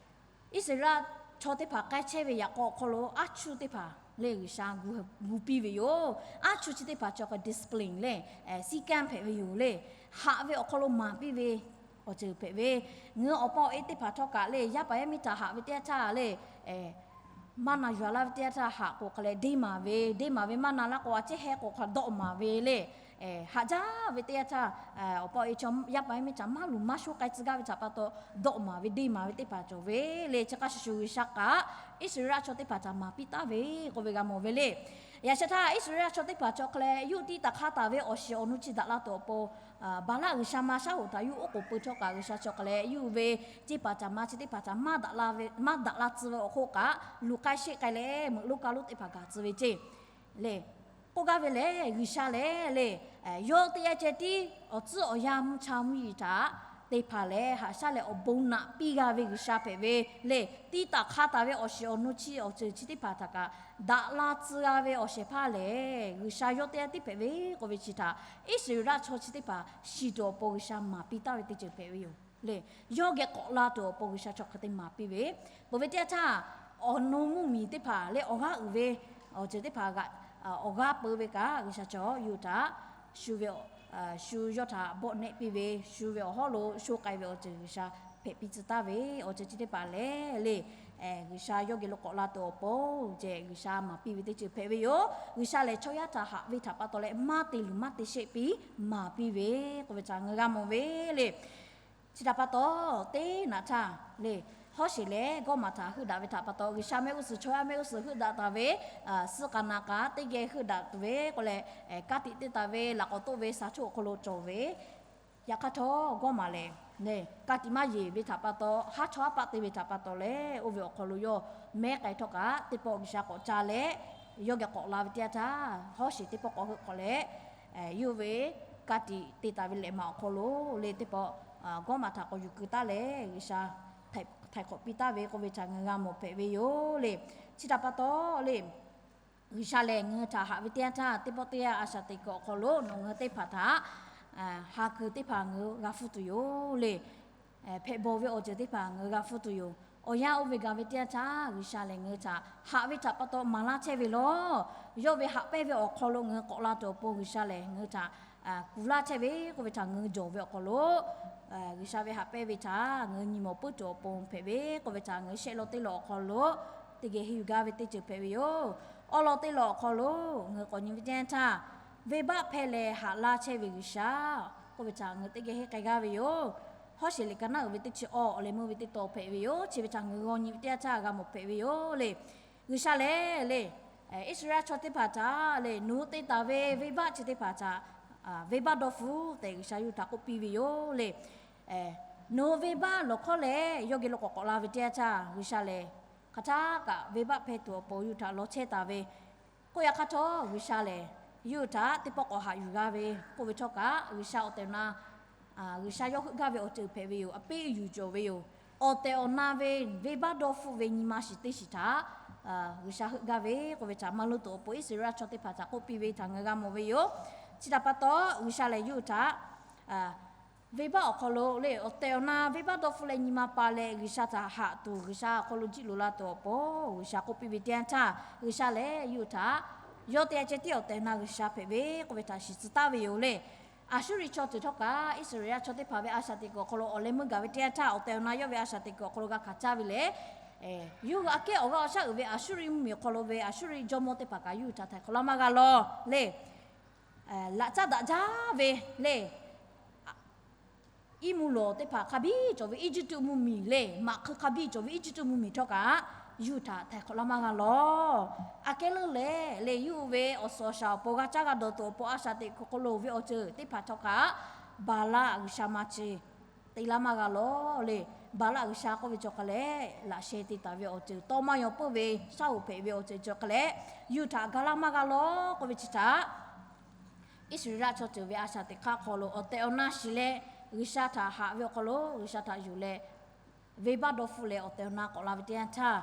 Iˉsaˍreˍlaˆ chaw teˇ hpaˍ k'ai chehˇ ve yaꞈ k'aw awˬ hk'aw lo aˉ chuˇ teˇ hpaˍ le G'uiˬsha gu piˇ ve yoˬ. Aˉ chuˇ chi teˇ hpaˍ cawˬ hk'e discipline le, siˉ kanˉ hpehꞈ ve yoˬ le. Haꞈ ve awˬ hk'aw lo maˍ piˇ ve awˬ ceuˬ hpehꞈ ve, ngaˬ hui awˬ pa awˬ e teˇ hpaˍ htawˇ kaꞈ le, yaˇ paˍ yaˇ miˇ htaꞈ haꞈ ve teˇ yanˇ htaˇ le, maˇ na yuˬ laˇ ve teˇ yanˇ htaˇ haꞈ k'o hk'a leh deˇ maˍ ve, deˇ maˍ ve maˇ na laˇ k'o a ciˉ heh k'o hk'a dawˆ maˍ ve le. Haꞈ jaˇ ve teˇ yanˇ htaˇ, awˬ pa awˬ e chaw yaˇ paˍ yaˇ miˇ htaꞈ maˇ luˬ maˇ shoˉ k'ai tcuh gaˇ ve htaꞈ pa taw dawˆ maˍ ve deˇ maˍ ve teˇ hpaˍ cawˬ ve le. Chi hk'a shuˍ shuˍ G'uiˬsha kaꞈ Iˉsaˍreˍlaˆ chaw teˇ hpaˍ htaꞈ maˍ piˇ taˍ ve k'oˆ ve g'a mawˬ ve le. Yaꞈ sheh htaˇ Iˉsaˍreˍlaˆ chaw teˇ hpaˍ cawˬ hk'a leh, yawˇ tiˇ taˍ hk'aˇ taˍ ve awˬ shiˍ awˬ nu chi daꞈ la tuˬ awˬ pon Baˍlaˆ g'uiˬsha ma shaˉ hoꞈ htaꞈ yawˇ oˉ k'oˍ pui htawˇ kaꞈ, G'uiˬsha cawˬ hk'a leh yawˇ ve ceˇ paˍ caˍ ma chi teˇ hpaˍ htaꞈ maˇ daꞈ la tcuh ve awˬ hk'oˆ kaꞈ, luˬ k'ai sheˆ k'ai leh meuꞈ lonˉ kaˇ lonˉ teˇ hpaˍ gaˬ tcuh ve ceˇ le. K'oˆ gaˇ ve lehˬ, G'uiˬsha lehˬ le, yawˇ teˇ g'aˇ ceh tiˉ awˬ tcuhˉ awˬ yanˇ mvuhˇ cha mvuhˇ yeˬ htaꞈ te hpanˍ leh haꞈ shaˉ leh awˬ bon naꞈ piˇ g'a ve G'uiˬsha hpehꞈ ve le. Tiˇ taˍ hk'aˇ taˍ ve awˬ shiˍ awˬ nu chi awˬ ceuˬ chi teˇ hpaˍ htaꞈ kaꞈ daꞈ la tcuh g'a ve awˬ shehˍ hpaˇ lehˬ, G'uiˬsha yawˇ teˇ g'aˇ tiˉ hpehꞈ ve k'oˆ ve chi htaꞈ Iˉsaˍreˍlaˆ chaw chi teˇ hpaˍ shiˍ tuˬ awˬ pon G'uiˬsha maˍ piˇ taˍ ve teˇ ceuˬ hpehꞈ ve yoˬ le. Yawˇ geh k'awꞈ la tuˬ awˬ pon G'uiˬsha chaw hk'e te maˍ piˇ ve, peuˬ ve teˇ yanˇ htaˇ, awˬ nu mvuhˇmiˬ teˇ hpaˍ leh awˬ g'aˇ uiˍ ve awˬ ceuˬ teˇ hpaˍ awˬ g'aˇ peu ve kaꞈ, G'uiˬsha cawˬ yawˇ htaꞈ shu ve, shu yawˇ htaꞈ bawˆ nehˆ piˇ ve, shu ve awˬ hawˉ lo sho k'ai ve awˬ ceuˬ G'uiˬsha hpehꞈ piˇ tcuh taˍ ve awˬ ceuˬ chi teˇ hpaˍ lehˬ le, G'uiˬsha yawˇ geh lo k'awꞈ la tuˬ awˬ pon ceh G'uiˬsha maˍ piˇ ve teˇ ceuˬ hpehꞈ ve yoˬ. G'uiˬsha lehˬ chaw yaˇ htaꞈ haꞈ ve htaꞈ pa taw leh maˇ te luˬ maˇ te sheˆ piˇ maˍ piˇ ve k'oˆ ve htaꞈ ngaˬ g'a mawˬ ve le. Chi htaꞈ pa taw, teˇ naꞈ htaˇ le, Hawˉsheˍ leh Gawˇmaˍ htaꞈ heuˆ daꞈ ve htaꞈ pa taw, G'uiˬsha mehˆ g'uˇ suhˍ chaw yaˇ mehˆ g'uˇ suhˍ heuˆ daꞈ taˍ ve, suh k'a na k'a teˇ geh heuˆ daꞈ tuˬ ve k'oˆ leh, ka tiꞈ te taˍ ve laꞈ k'awꞈ toˆ ve shaˍ htoˆ awˬ hk'aw lo cawˬ ve, yaꞈ hk'aˇ htawˇ Gawˇmaˍ lehˬ, ka tiꞈ maˇ yeˬ ve htaꞈ pa taw, haˉ chawˇ haˉ paˆ te ve htaꞈ pa taw leh, oˇ ve awˬ hk'aw lo yawˇ mehˉ k'ai htawˇ kaꞈ, teˇ pawˆ G'uiˬsha k'awꞈ ca leh, yawˇ geh k'awꞈ la ve teˇ yanˇ htaˇ, Hawˉsheˍ teˇ pawˆ k'awꞈ heuˆ hk'awꞈ leh, yawˇ ve ka tiꞈ te taˍ ve lehꞈ maꞈ awˬ hk'aw lo le teˇ pawˆ Gawˇmaˍ htaꞈ k'awꞈ yuˬ keu taˉ leh, G'uiˬsha htaiˍ hk'awꞈ piˇ taˍ ve k'oˆ ve htaꞈ ngaˬ g'a mawˬ hpehꞈ ve yoˬ le. Chi htaꞈ pa taw le, G'uiˬsha lehˬ ngaˬ hui htaꞈ haꞈ ve teˇ yanˇ htaˇ, teˇ pawˆ teˇ yanˇ a shaꞈ teꞈ kuiˬ awˬ hk'aw lo nawˬ ngaˬ hui teˇ hpaˍ htaꞈ ha kuiˬ teˇ hpaˍ ngaˬ hui g'a hpfuhˇ tuˬ yoˬ le. Hpehꞈ bawˬ ve awˬ ceuˬ teˇ hpaˍ ngaˬ hui g'a hpfuhˇ tuˬ yoˬ. Awˬ yanˇ oˇ ve gaˬ ve teˇ yanˇ htaˇ, G'uiˬsha lehˬ ngaˬ hui htaꞈ haꞈ ve htaꞈ pa taw maˍ laˇ chehˇ ve lawˬ. Yawˇ ve haꞈ pehnˇ ve awˬ hk'aw lo ngaˬ hui k'awꞈ la tuˬ awˬ pon G'uiˬsha lehˬ ngaˬ hui htaꞈ kuˬ laˇ chehˇ ve k'oˆ ve htaꞈ ngaˬ hui jawˬ ve awˬ hk'aw lo, G'uiˬsha ve haꞈ pehnˇ ve htaꞈ ngaˬ hui nyi mawˬ puiˉ tuˬ awˬ pon hpehꞈ ve k'oˆ ve htaꞈ ngaˬ hui shehˆ lawn teˇ lawn awˬ hk'aw lo teˇ geh henˇ yuˬ gaˇ ve teˇ ceuˬ hpehꞈ ve yoˬ. Awˉ lawn teˇ lawn awˬ hk'aw lo ngaˬ hui k'awꞈ nyi ve teˇ yanˇ htaˇ, venˇbaˆ hpehˇ leh haꞈ laˇ chehˇ ve G'uiˬsha k'oˆ ve htaꞈ ngaˬ hui teˇ geh henˇ k'ai gaˇ ve yoˬ. Hawˉsheˍ liꞈ ka naˆ uiˍ ve teˇ chi awˇ awˬ leh meuˇ ve teˇ tawn hpehꞈ ve yoˬ. Chi ve htaꞈ ngaˬ hui g'aw nyi ve teˇ yanˇ htaˇ g'a mawˬ hpehꞈ ve yoˬ le. G'uiˬsha lehˬ le, Iˉsaˍreˍlaˆ chaw teˇ hpaˍ htaꞈ le, nawˬ hui te taˍ ve venˇbaˆ chi teˇ hpaˍ htaꞈ venˇbaˆ dawˇ hpfuhˇ tehꞈ G'uiˬsha yawˇ hui htaꞈ k'oˆ piˇ ve yoˬ le. Nawˬ hui venˇbaˆ lawˬ hkawˇ lehˬ yawˇ geh lo k'awꞈ k'awꞈ la ve teˇ yanˇ htaˇ, G'uiˬsha lehˬ hk'aˬ htaˇ kaꞈ venˇbaˆ hpehˇ tuˬ awˬ pon yawˇ hui htaꞈ law chehˇ taˍ ve k'oˆ, yaꞈ hk'aˇ htawˇ G'uiˬsha lehˬ yawˇ hui htaꞈ teˇ pawˆ k'awꞈ haꞈ yuˬ g'a ve k'oˆ ve htawˇ kaꞈ, G'uiˬsha awˬ tehˬ awˬ na G'uiˬsha yawˇ heuˆ gaˇ ve awˬ ceuˬ hpehꞈ ve yoˬ. A piˇ yuˬ cawˬ ve yoˬ. Awˬ tehˬ awˬ na ve venˇbaˆ dawˇ hpfuhˇ ve nyi ma shiˍ teˇ shiˍ htaꞈ G'uiˬsha heuˆ gaˇ ve k'oˆ ve htaꞈ maˇ leuˇ tuˬ awˬ pon Iˉsaˍreˍlaˆ chaw teˇ hpaˍ htaꞈ k'oˆ piˇ ve htaꞈ ngaˬ g'a mawˬ ve yoˬ. Chi htaꞈ pa taw, G'uiˬsha lehˬ yawˇ hui htaꞈ venˇbaˆ awˬ hk'aw lo le, awˬ tehˬ awˬ na venˇbaˆ dawˇ hpfuhˇ leh nyi ma pa leh G'uiˬsha htaꞈ haꞈ tuˬ, G'uiˬsha awˬ hk'aw lo jiˆ loꞈ la tuˬ awˬ pon G'uiˬsha k'oˆ piˇ ve teˇ yanˇ htaˇ, G'uiˬsha lehˬ yawˇ hui htaꞈ yawˇ te a ceh tiˉ awˬ tehˬ awˬ na G'uiˬsha hpehꞈ ve k'oˆ ve htaꞈ shiˍ tcuh taˍ ve yoˬ le. Aˍsuˇriˆ chaw ceuˬ htawˇ kaꞈ Iˉsaˍreˍlaˆ chaw teˇ hpaˍ ve a shaꞈ teꞈ kuiˬ awˬ hk'aw lo awˬ leh meuˇ gaˬ ve teˇ yanˇ htaˇ, awˬ tehˬ awˬ na yawˇ ve a shaꞈ teꞈ kuiˬ awˬ hk'aw lo g'a hkanˍ caˇ ve lehˬ, yawˇ hui aꞈ kehˉ awˬ g'aˇ awˬ shaˉ uiˍ ve Aˍsuˇriˆ mvuhˇmiˬ awˬ hk'aw lo ve Aˍsuˇriˆ jawˇmawˇ teˇ hpaˍ kaꞈ yawˇ hui htaꞈ htaiˍ hk'awꞈ laˇ maˇ g'a lawˬ le. Laꞈ caˉ daꞈ jaˇ ve le, iˉ mvuhˇ lawˬ teˇ hpaˍ hk'a biˇ cawˬ ve Eˇjiˇtuꞈ mvuhˇmiˬ le, maꞈ hk'eu hk'a biˇ cawˬ ve Eˇjiˇtuꞈ mvuhˇmiˬ htawˇ kaꞈ yawˇ hui htaꞈ htaiˍ hk'awꞈ laˇ maˇ g'a lawˬ. Aꞈ kehˉ leuˉ lehˬ le, yawˇ hui ve awˬ suhˍ awˬ shaˍ awˬ pon g'a caˇ g'a dawˬ tuˬ awˬ pon a shaꞈ teꞈ kuiˬ hk'aw lo ve awˬ ceuˬ teˇ hpaˍ htawˇ kaꞈ Baˍlaˆ g'uiˬsha ma chi te laˇ maˇ g'a lawˬ le. Baˍlaˆ g'uiˬsha k'oˆ ve cawˬ hk'a leh, laꞈ sheh te taˍ ve awˬ ceuˬ, tawˇ maˇ yaw peuˇ ve shaˉ hoꞈ hpehꞈ ve awˬ ceuˬ cawˬ hk'a leh, yawˇ hui htaꞈ ga laˇ maˇ g'a lawˬ k'oˆ ve chi htaꞈ Iˉsaˍreˍlaˆ chaw ceuˬ ve a shaꞈ teꞈ hk'aˇ hk'aw lo awˬ tehˬ awˬ na shiˍ leh G'uiˬsha htaꞈ haꞈ ve awˬ hk'aw lo G'uiˬsha htaꞈ yuˬ leh venˇbaˆ dawˇ hpfuhˆ leh awˬ tehˬ awˬ na k'awꞈ la ve teˇ yanˇ htaˇ,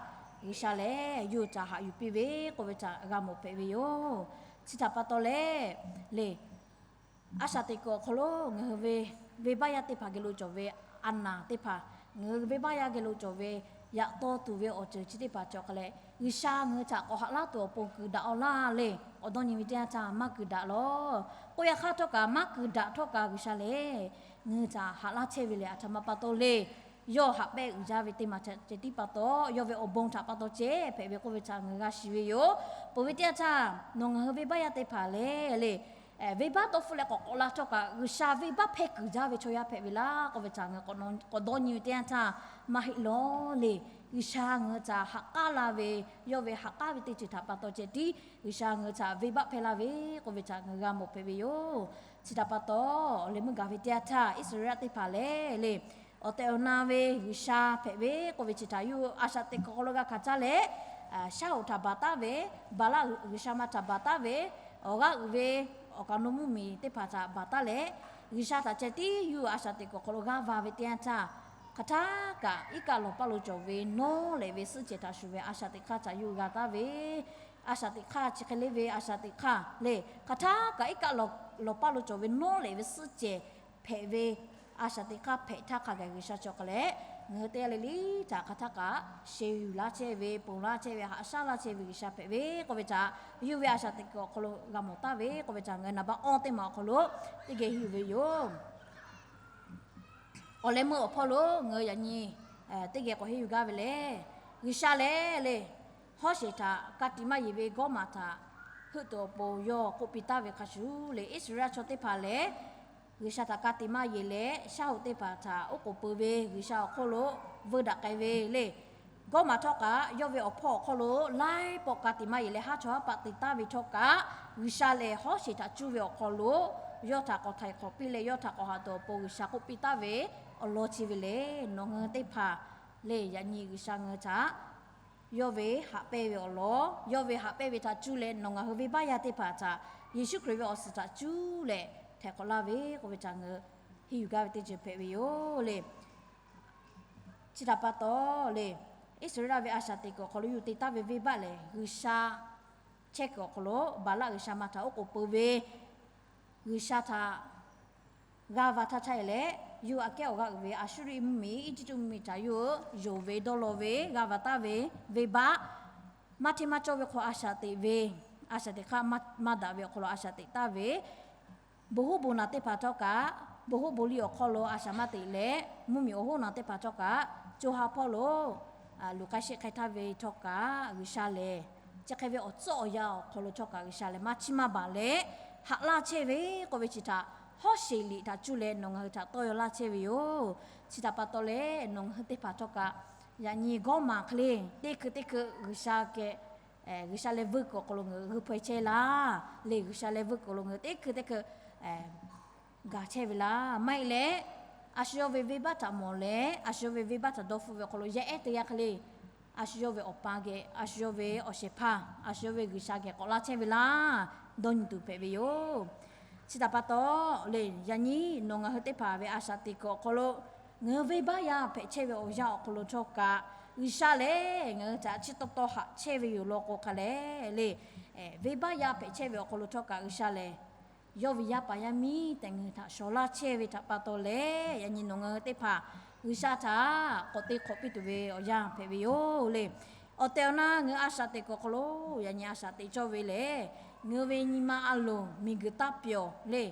G'uiˬsha lehˬ yawˇ hui htaꞈ haꞈ yuˬ piˇ ve k'oˆ ve htaꞈ g'a mawˬ hpehꞈ ve yoˬ. Chi htaꞈ pa taw leh, le, a shaꞈ teꞈ kuiˬ awˬ hk'aw lo ngaˬ hui ve venˇbaˆ yaˇ teˇ hpaˍ geh lo cawˬ ve a naˍ teˇ hpaˍ, ngaˬ hui venˇbaˆ yaˇ geh lo cawˬ ve yaꞈ taw tuˬ ve awˬ ceuˬ chi teˇ hpaˍ cawˬ hk'a leh, G'uiˬsha ngaˬ hui htaꞈ k'awꞈ haꞈ laˇ tuˬ awˬ pon kuiˬ daꞈ-aw laˇ le. K'awꞈ dawˇ nyi ve teˇ yanˇ htaˇ maˇ kuiˬ daꞈ lawˬ. K'oˆ yaꞈ hk'aˇ htawˇ kaꞈ maˇ kuiˬ daꞈ htawˇ kaꞈ G'uiˬsha lehˬ ngaˬ hui htaꞈ haꞈ laˇ chehˇ ve lehˬ, a htoꞈ ma pa taw le. Yawˇ haꞈ pehnˇ uiˍ jaˇ ve teˇ maˬ ceh tiˉ pa taw, yawˇ ve awˬ bon htaꞈ pa taw ceh hpehꞈ ve k'oˆ ve htaꞈ ngaˬ hui g'a shiˍ ve yoˬ. Peuˬ ve teˇ yanˇ htaˇ nawˬ ngaˬ hui venˇbaˆ yaˇ teˇ hpaˍ lehˬ le, venˇbaˆ dawˇ hpfuhˆ leh k'awꞈ k'awꞈ la htawˇ kaꞈ G'uiˬsha venˇbaˆ hpehˇ kuiˬ jaˇ ve chaw yaˇ hpehꞈ ve laˇ k'oˆ ve htaꞈ ngaˬ hui k'awꞈ dawˇ nyi ve teˇ yanˇ htaˇ maˇ heˆ lawˬ le. G'uiˬsha ngaˬ hui htaꞈ haꞈ k'aˉ la ve, yawˇ ve haꞈ k'aˉ ve teˇ ceuˬ htaꞈ pa taw ceh tiˉ G'uiˬsha ngaˬ hui htaꞈ venˇbaˆ hpehˇ laˇ ve k'oˆ ve htaꞈ ngaˬ hui g'a mawˬ hpehꞈ ve yoˬ. Chi htaꞈ pa taw, leh meuˇ gaˬ ve teˇ yanˇ htaˇ Iˉsaˍreˍlaˆ teˇ hpaˍ lehˬ le, awˬ tehˬ awˬ na ve G'uiˬsha hpehꞈ ve k'oˆ ve chi htaꞈ yawˇ hui a shaꞈ teꞈ kuiˬ awˬ hk'aw lo g'a hkanˍ caˇ leh, shaˉ hoꞈ htaꞈ baˬ taˉ ve, Baˍlaˆ g'uiˬsha ma htaꞈ baˬ taˉ ve, awˬ g'aˇ uiˍ ve awˬ kaˍ awˬ nu mvuhˇmiˬ teˇ hpaˍ htaꞈ baˬ taˉ leh, G'uiˬsha htaꞈ ceh tiˉ yawˇ hui a shaꞈ teꞈ kuiˬ awˬ hk'aw lo g'aˇ va ve teˇ yanˇ htaˇ, hk'aˬ htaˇ kaꞈ iˉ kaˆ lawˬ paˇ lo cawˬ ve nawˉ leh ve suhˆ cehˬ htaꞈ shuˍ ve a shaꞈ teꞈ hk'aˇ htaꞈ yawˇ hui g'a taˍ ve, a shaꞈ teꞈ hk'aˇ chi hk'e le ve a shaꞈ teꞈ hk'aˇ le, hk'aˬ htaˇ kaꞈ iˉ kaˆ lawˬ paˇ lo cawˬ ve nawˉ leh ve suhˆ cehˬ hpehꞈ ve a shaꞈ teꞈ hk'aˇ hpehꞈ htaˇ hk'a gaˬ G'uiˬsha cawˬ hk'a leh, ngaˬ hui teˇ g'aˇ le le htaꞈ hk'aˬ htaˇ kaꞈ sheh yuˬ laˇ chehˇ ve, ponˬ laˇ chehˇ ve, haꞈ shaˉ laˇ chehˇ ve G'uiˬsha hpehꞈ ve k'oˆ ve htaꞈ yawˇ hui ve a shaꞈ teꞈ kuiˬ awˬ hk'aw lo g'a mawˬ taˍ ve k'oˆ ve htaꞈ ngaˬ hui naˍ baˆ awˇ teˇ maˬ awˬ hk'aw lo teˇ geh henˇ yuˬ ve yoˬ. Awˬ leh meuˇ awˬ hpawˇ lo ngaˬ hui yaꞈ nyi teˇ geh k'awꞈ henˇ yuˬ gaˇ ve lehˬ, G'uiˬsha lehˬ le, Hawˉsheˍ htaꞈ ka tiꞈ maˇ yeˬ ve Gawˇmaˬ htaꞈ heuˆ tuˬ awˬ pon yawˇ k'oˆ piˇ taˍ ve hk'a shuˍ le, Iˉsaˍreˍlaˆ chaw teˇ hpaˍ lehˬ G'uiˬsha htaꞈ ka tiꞈ maˇ yeˬ leh shaˉ hoꞈ teˇ hpaˍ htaꞈ oˉ k'oˍ pui ve G'uiˬsha awˬ hk'oˆ lo veu daꞈ k'ai ve le. Gawˇmaˬ htawˇ kaꞈ yawˇ ve awˬ hpawˇ awˬ hk'aw lo laiˉ pawˆ ka tiꞈ maˇ yeˬ leh haˉ chawˇ haˉ paˆ te taˍ ve htawˇ kaꞈ, G'uiˬsha lehˬ Hawˉsheˍ htaꞈ cuˇ ve awˬ hk'aw lo yawˇ htaꞈ k'awꞈ htaiˍ hk'awꞈ piˇ leh yawˇ htaꞈ k'awꞈ haꞈ tuˬ awˬ pon G'uiˬsha k'oˆ piˇ taˍ ve awˬ lawn chi ve lehˬ, nawˬ ngaˬ hui teˇ hpaˍ le yaꞈ nyi G'uiˬsha ngaˬ hui htaꞈ yawˇ ve haꞈ pehnˇ ve awˬ lawn, yawˇ ve haꞈ pehnˇ ve htaꞈ cuˇ leh nawˬ ngaˬ hui venˇbaˆ yaˇ teˇ hpaˍ htaꞈ Yeˍsuˆ Hkriꞈ ve awˬ suhˍ htaꞈ cuˇ leh htaiˍ hk'awꞈ laˇ ve k'oˆ ve htaꞈ ngaˬ hui henˇ yuˬ gaˇ ve teˇ ceuˬ hpehꞈ ve yoˬ le. Chi htaꞈ pa taw le, Iˉsaˍreˍlaˆ ve a shaꞈ teꞈ kuiˬ awˬ hk'aw lo yawˇ hui te taˍ ve venˇbaˆ lehˬ, G'uiˬsha chehˇ kuiˬ awˬ hk'aw lo Baˍlaˆ g'uiˬsha ma htaꞈ oˉ k'oˍ pui ve, G'uiˬsha htaꞈ g'aˇ va htaˇ htaˇ e leh, yawˇ hui aꞈ kehˉ awˬ g'aˇ uiˍ ve Aˍsuˇriˆ mvuhˇmiˬ, Eˇjiˇtuꞈ mvuhˇmiˬ htaꞈ yawˇ hui yonˍ ve dawˇ law ve g'aˇ va taˍ ve venˇbaˆ, maˇ hteˇ maˇ cawˇ ve hk'aw a shaꞈ teꞈ ve, a shaꞈ teꞈ hk'aˇ maˇ daꞈ ve awˬ hk'aw lo a shaꞈ teꞈ taˍ ve, bon hoˉ bon naˬ teˇ hpaˍ htawˇ kaꞈ, bon hoˉ bon liˇ awˬ hk'aw lo a shaꞈ maˇ teꞈ leh, mvuhˇmiˬ awˬ hoˉ naˬ teˇ hpaˍ htawˇ kaꞈ, co ha hpawˇ lo luˬ k'ai sheˆ k'ai htaˇ ve htawˇ kaꞈ G'uiˬsha lehˬ, chi hk'e ve awˬ tcuhˉ awˬ yanˇ awˬ hk'aw lo htawˇ kaꞈ G'uiˬsha lehˬ maˇ chiˇ maˇ baˬ leh haꞈ laˇ chehˇ ve k'oˆ ve chi htaꞈ Hawˉsheˍ liꞈ htaꞈ cuˇ leh nawˬ ngaˬ hui htaꞈ tawˇ yaw laˇ chehˇ ve yoˬ. Chi htaꞈ pa taw leh nawˬ ngaˬ hui teˇ hpaˍ htawˇ kaꞈ yaꞈ nyi Gawˇmaˬ hk'e le teˇ hkui teˇ hkui G'uiˬsha geh G'uiˬsha leh veuˇ kuiˬ awˬ hk'aw lo ngaˬ hui g'uiˇ hpaweh chehˇ laˇ le. G'uiˬsha leh veuˇ kuiˬ awˬ hk'aw lo ngaˬ hui teˇ hkui teˇ hkui gaˬ chehˇ ve laˇ. Maˇ heˆ leh, a shu yawˇ ve venˇbaˆ htaꞈ mawˬ leh a shu yawˇ ve venˇbaˆ htaꞈ dawˇ hpfuhˆ ve awˬ hk'aw lo yaˇ ehˉ teˇ g'aˇ hk'e le, a shu yawˇ ve awˬ pa geh, a shu yawˇ ve awˬ shehˍ hpaˇ, a shu yawˇ ve G'uiˬsha geh k'awꞈ laˇ chehˇ ve laˇ, dawˇ nyi tuˬ hpehꞈ ve yoˬ. Chi htaꞈ pa taw le, yaꞈ nyi nawˬ ngaˬ hui teˇ hpaˍ ve a shaꞈ teꞈ kuiˬ awˬ hk'aw lo ngaˬ hui venˇbaˆ yaˇ hpehꞈ chehˇ ve awˬ yanˇ awˬ hk'aw lo htawˇ kaꞈ, G'uiˬsha lehˬ ngaˬ hui htaꞈ chi taw taw haꞈ chehˇ ve yoˬ law k'o hk'a leh le, venˇbaˆ yaˇ hpehꞈ chehˇ ve awˬ hk'aw lo htawˇ kaꞈ G'uiˬsha lehˬ yawˇ ve yaˇ paˍ yaˇ miˇ tehꞈ ngaˬ hui htaꞈ shawˍ laˇ chehˇ ve htaꞈ pa taw leh, yaꞈ nyi nawˬ ngaˬ hui teˇ hpaˍ G'uiˬsha htaꞈ k'awꞈ te hk'awꞈ piˇ tuˬ ve awˬ yanˇ hpehꞈ ve yoˬ le. Awˬ tehˬ awˬ na ngaˬ hui a shaꞈ teꞈ kuiˬ awˬ hk'aw lo yaꞈ nyi a shaꞈ teꞈ cawˇ ve lehˬ, ngaˬ hui ve nyi ma a loˍ miˬguiˬ taˇ pyawˬ le,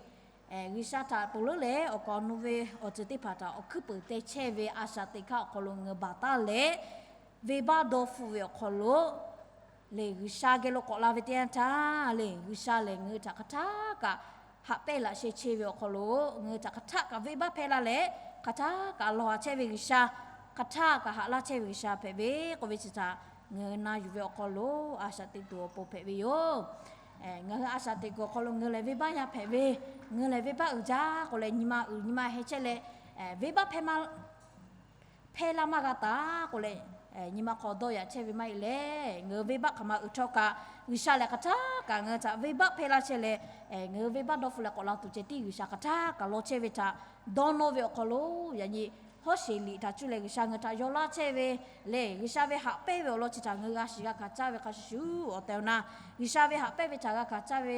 G'uiˬsha htaꞈ ponˬ leuˉ leh awˬ kaˍ awˬ nu ve awˬ ceuˬ teˇ hpaˍ htaꞈ awˬ hkuiˉ peunˍ te chehˇ ve a shaꞈ teꞈ hk'aˇ awˬ hk'aw lo ngaˬ hui baˬ taˍ leh, venˇbaˆ dawˇ hpfuhˆ ve awˬ hk'aw lo le G'uiˬsha geh lo k'awꞈ la ve teˇ yanˇ htaˇ le, G'uiˬsha lehˬ ngaˬ hui htaꞈ hk'aˬ htaˇ kaꞈ haꞈ pehnˇ laꞈ sheh chehˇ ve awˬ hk'aw lo, ngaˬ hui htaꞈ hk'aˬ htaˇ kaꞈ venˇbaˆ hpehˇ laˇ leh, hk'aˬ htaˇ kaꞈ lawˬ haˍ chehˇ ve G'uiˬsha, hk'aˬ htaˇ kaꞈ haꞈ laˇ chehˇ ve G'uiˬsha hpehꞈ ve k'oˆ ve chi htaꞈ ngaˬ hui na yuˬ ve awˬ hk'aw lo a shaꞈ teꞈ tuˬ awˬ pon hpehꞈ ve yoˬ. Ngaˬ hui a shaꞈ teꞈ kuiˬ awˬ hk'aw lo ngaˬ hui lehˬ venˇbaˆ yaˇ hpehꞈ ve, ngaˬ hui lehˬ venˇbaˆ uiˍ jaˇ k'o leh nyi ma uiˍ nyi ma heh chehˇ leh, venˇbaˆ hpehˇ maˇ hpehˇ laˇ maˇ g'a taˍ k'o leh, nyi ma hk'aw dawˇ yaꞈ chehˇ ve maˇ heˆ leh, ngaˬ hui venˇbaˆ hk'aˬ ma uiˍ htawˇ kaꞈ G'uiˬsha lehˬ hk'aˬ htaˇ kaꞈ ngaˬ hui htaꞈ venˇbaˆ hpehˇ laˇ chehˇ leh, ngaˬ hui venˇbaˆ dawˇ hpfuhˆ leh k'awꞈ la tuˬ ceh tiˉ G'uiˬsha hk'aˬ htaˇ kaꞈ law chehˇ ve htaꞈ dawˇ nawˇ ve awˬ hk'aw lo yaꞈ nyi hawˉ sheˍ liꞈ htaꞈ cuˇ leh G'uiˬsha ngaˬ hui htaꞈ yaw laˇ chehˇ ve lehˬ, G'uiˬsha ve haꞈ pehnˇ ve awˬ lawn chi htaꞈ ngaˬ hui g'a shiˍ g'a hkanˍ caˇ ve hk'a shuˍ shuˍ awˬ tehˬ awˬ na, G'uiˬsha ve haꞈ pehnˇ ve htaꞈ g'a hkanˍ caˇ ve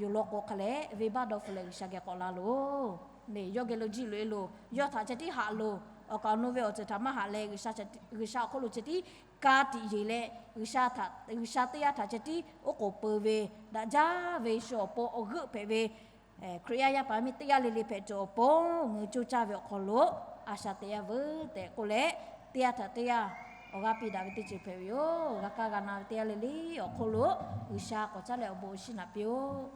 yoˬ law k'o hk'a leh, venˇbaˆ dawˇ hpfuh leh G'uiˬsha geh k'awꞈ la loˬ. Neˬ yawˇ geh lo jiˇ loꞈ e loˬ, yawˇ htaꞈ ceh tiˉ haꞈ loˬ. Awˬ kaˍ awˬ nu ve awˬ ceuˬ htaꞈ maˇ haꞈ leh, G'uiˬsha awˬ hk'oˆ lo ceh tiˉ ka tiꞈ yeˬ leh, G'uiˬsha teˇ yanˇ htaꞈ ceh tiˉ oˉ k'oˍ peu ve, daꞈ jaˇ ve shu awˬ pon awˬ g'euˆ hpehꞈ ve Hkriꞈ yaˇ yaˇ paˍ miˇ teˇ g'aˇ le le hpehꞈ tuˬ awˬ pon, ngaˬ hui coˇ caˇ ve awˬ hk'aw lo a shaꞈ teꞈ yaˇ veuˬ tehꞈ k'oˆ leh, teˇ yanˇ htaꞈ teˇ yanˇ awˬ g'aˇ piˇ daꞈ ve teˇ ceuˬ hpehꞈ ve yoˬ. G'a kaˇ g'a na ve teˇ g'aˇ le le awˬ hk'oˆ lo G'uiˬsha k'awꞈ caˉ leh awˬ bon awˬ shinˉ naꞈ piˇ-oˆ.